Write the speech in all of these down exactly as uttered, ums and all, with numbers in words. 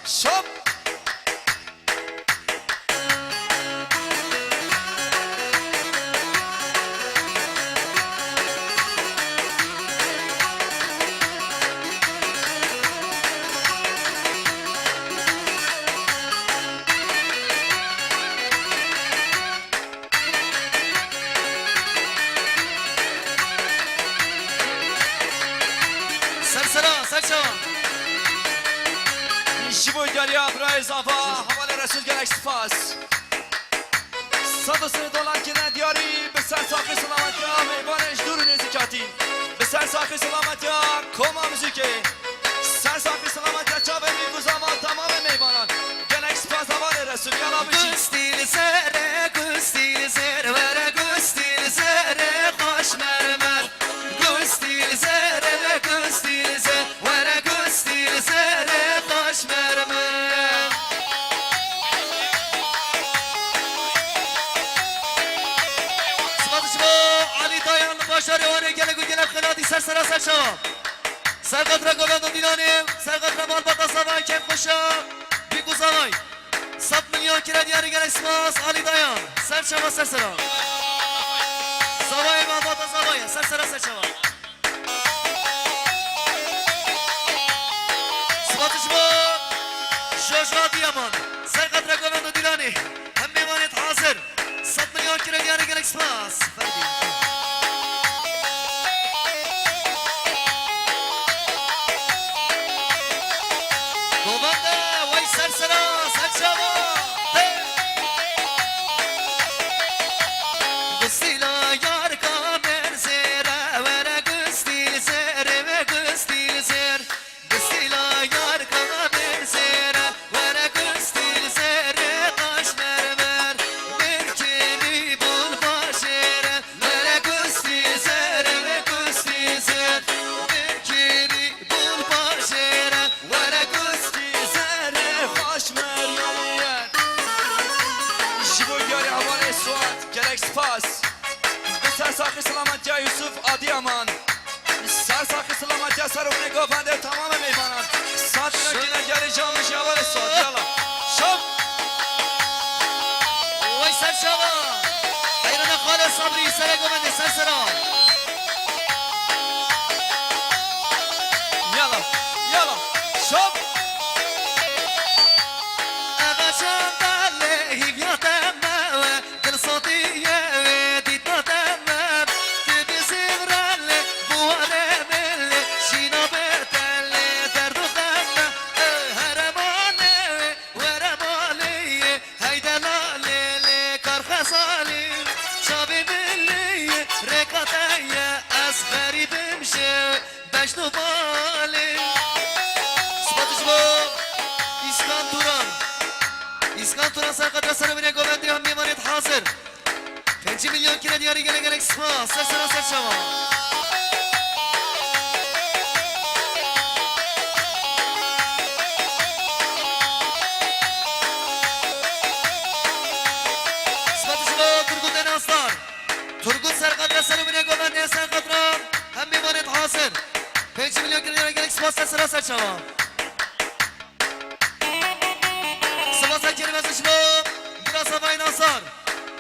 Şap! Ser sera, ser çavan. Ji bo diyariya birayê zava, hevalê Resul gelek spas. Sed û sê dolar kirine diyarî, bi ser saxî selametiya mêvanê ji dûr û nêzîkatî. Bi ser saxî selametiya koma muzîkê. Ser saxî selametiya çavê wî û zava tamamê mêvanan. Gelek spas hevalê Resul, yala bijî. Gustî li ser e, gustî li ser, were gustî li ser e, xweş mermer. Gustî li ser e, gustî li ser, were gustî li ser e, xweş mermer. Spas ji bo Alî Dayan li bajarê Wanê gelek û gelek xelatî ser sera ser çavan. Ser qatra govend û dîlanê, ser qatra malbata zavayê kêfxweşa, bîk û zavayê. Sed milyon kire diyarî gelek spas, Alî Dayan. Ser çava ser sera. Zavayê malbata zavayê, ser sera ser çava. Spas ji bo Jojo Adiyaman. Ser qatra govend û dîlanê. Hem mêvanê hazir. Sed milyon kire diyarî gelek spas. Ferdî. Govende wey ser sera, ser çava. Hey! Gustî la yar ka merzêre, were gustî li ser, ve gustî li ser. Gustî la yar ka merzêre, were gustî li ser, qaş mermer. Mirkirî bûn bajêre, were gustî li ser, ve gustî li ser. Mirkirî bûn bajêre, were gustî li ser, qaş mermer. Ji bo diyarê hevalê Suat, gelek spas. Bi ser saxî selametiya Yusuf Adiyaman. Ser saxî selametiya ser û binê govendê tamamê mêvanan. Sed milyon kine diyarî camijî hevalê Suat, yala. Şap! Wey ser çava. Heyrana xalê Sabrî, serê govendê, ser sera. Yala, yala. Şap! Eve çanda lê hîvya te me we. Dil sotiye dîta te me, tu bi zîvre lê, buwarê min lê, şîna be te lê, derd û xem me, e, here mane wê, were malê yê, heyde lalê lê, kar xezalî, çavê min lê yê, rêka te ye, ez xerîbim jê. Beşno balê. Spas ji bo Îskan Turan. Îskan Turan ser qedra ser û binê govendê hem mêvanê hazir. Pêncî milyon kire diyarî gelek gelek spas. Ser sera ser çava. Spas ji bo Turgut Enastar. Turgut ser qedra ser û binê govendê ser qedra hem mêvanê hazir. Pêncî milyon kire diyarî gelek spas ser sera ser çava. Spas kerime ji bo Bira Zavayê Nasar.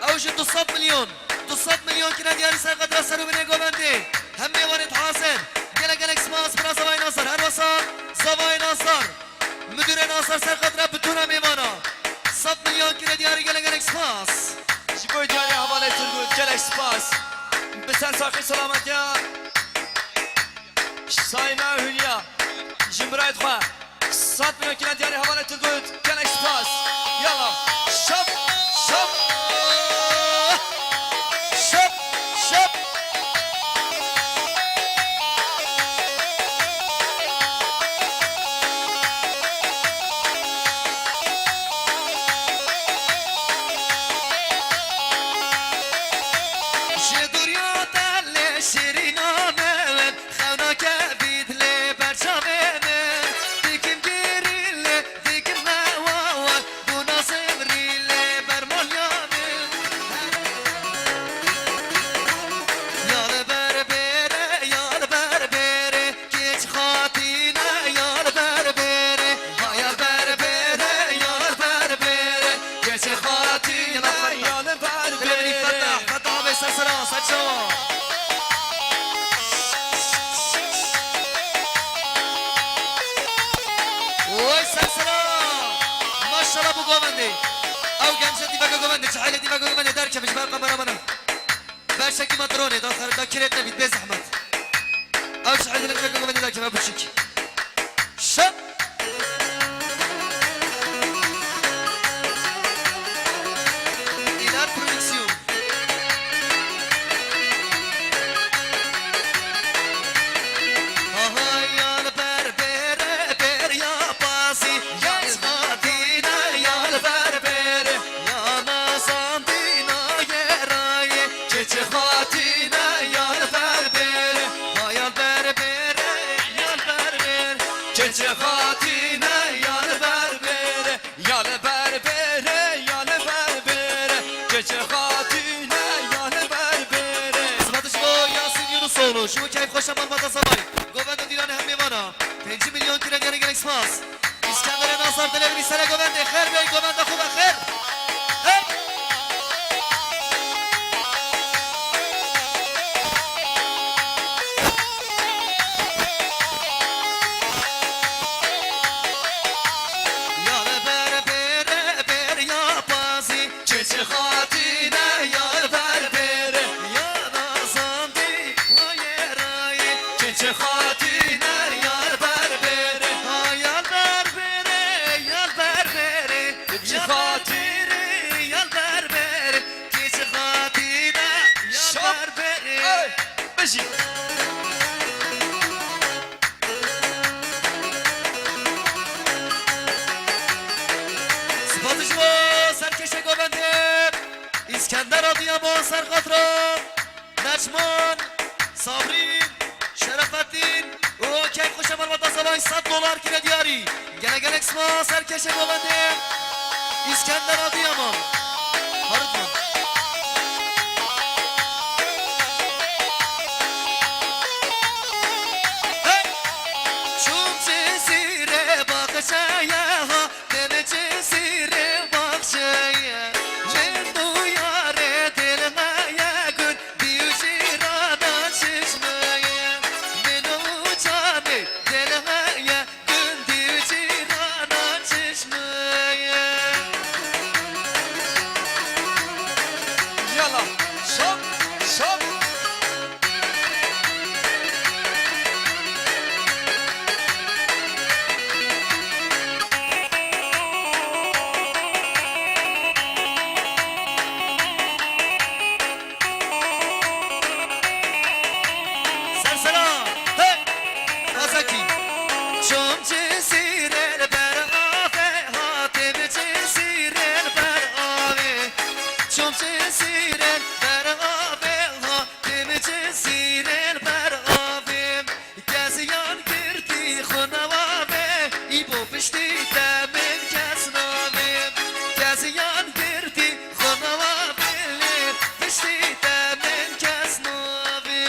Ew ji du sed milyon, du sed milyon kire diyarî ser qedra ser û binê govendê. Hem mêvanê hazir. Gelek gelek spas Bira Zavayê Nasar. Her wesa Zavayê Nasar. Müdürê Nasar ser qedra bi tûna mêvana. Sed milyon kire diyarî gelek gelek spas. Ji bo diyarî hevalê Turgut gelek spas. Bi ser saxî selametiya. Sayma Hülya, ji birayê xwe, sed milyon kine diyarî hevalê Turgut, gelek spas. Yala, şap, şap, şap, şap. Ji dûriya te lê şirîna me wen. Xewna kevît lê ber çavê min, dikim girî lê dikim me wawa, bûna zimrî lê ber malya min. Oy, ser sera! Maşallah bu govendê. Ew genç dîveka govendê, çi hale dîveka govendê derkeve ji ber kameramana. Beşekî me dronê da xer-, da kirêt nebît, bê zehmet. Ew çi hale dîveka govendê derkeve biçik. Şap! Îlar Prodüksiyon. Aha, ya li ber bêre, bêr ya pasî, ya xatîne, ya li ber bêre, ya nazandîna yê rayê, çiçi xatîne, ya li ber bêre, ha ya li ber bêre, ya li ber bêre, çiçi xatîne, ya li ber bêre. Ya li ber bêre, ya li ber bêre, çiçi xatîne, ya li ber bêre. Spas ji bo Yasîn Yûnusoğlu, ji bo keyfxweşa malbata Sabay. Govenda dîranê hemê vana. Pêncî milyon kire diyarê, gelek spas. Îskenderê Nazar dilê min î sere govendê. Xêr bê, govenda xwe be xêr. Hey! Ya li ber bêre, bêr ya pazî, çiçi xatîne, ya li ber bêre, ya nazandî, wa yê rayê, çiçi xatîne, ya li ber bêre, ha ya li ber bêre, ya li ber bêre, çiçi xatîne, ya li ber bêre, çiçi xatîne, ya li ber bêre. Ey, bijî. Spas ji bo serkêşê govendê Îskender Adıyaman, Serqatra, Neçman, Sabrî, Şerefettîn û keyfxweşa malbata Sabay sed dolar kire diyarî. Gelek gelek spas serkêşê govendê Îskender Adıyaman. Harutman. Hey! Çûm ji sîrê baxçeye ha, dil ji sîrê baxçeye. Min û yarê dil heye, gund dî û cîrana çişmeye. Min û canê dil heye, gund dî û cîrana çişmeye. Yala, şap, şap. Sersera, hey! Azakî. Çom ci sîrel ber avê, hatim ci sîrel ber avê. Çom ci sîrel ber avê, hatim ci sîrel ber avê. Keziyan girtî xwe newa be, î bo piştî te min kes navê. Keziyan girtî xwe newa be, lê piştî te min kes navê.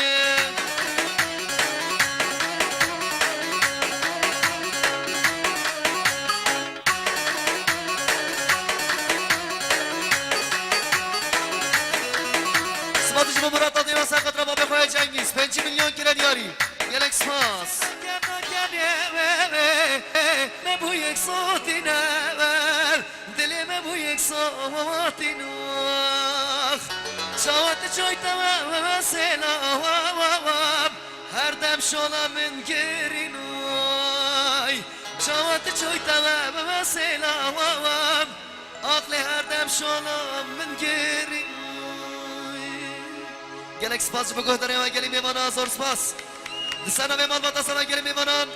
Spas ji bo Murat Adê ve Serqet re babê xwe ye Cengiz. Pêncî milyon kire diyarî. Gelek spas. Me bû yek sotîne, dilê me bû yek sotîne. Çawa tu çoy te ve, ve, ve, sela, wa, wa, wa. Her dem şola min girîn, ay. Çawa tu çoy te ve, ve, ve, sela, wa, wa. Aqlê her dem şola min girîn. Gelek spas ji bo guhdarên we, gelî mêvanan, zor spas. Di ser navê malbata Sara gelî mêvanan,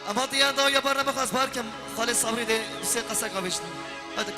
em hatiye dawiya barna bixwaz bar kim, Xalê Sabrî dê du sê qesek avêjin. Hadi.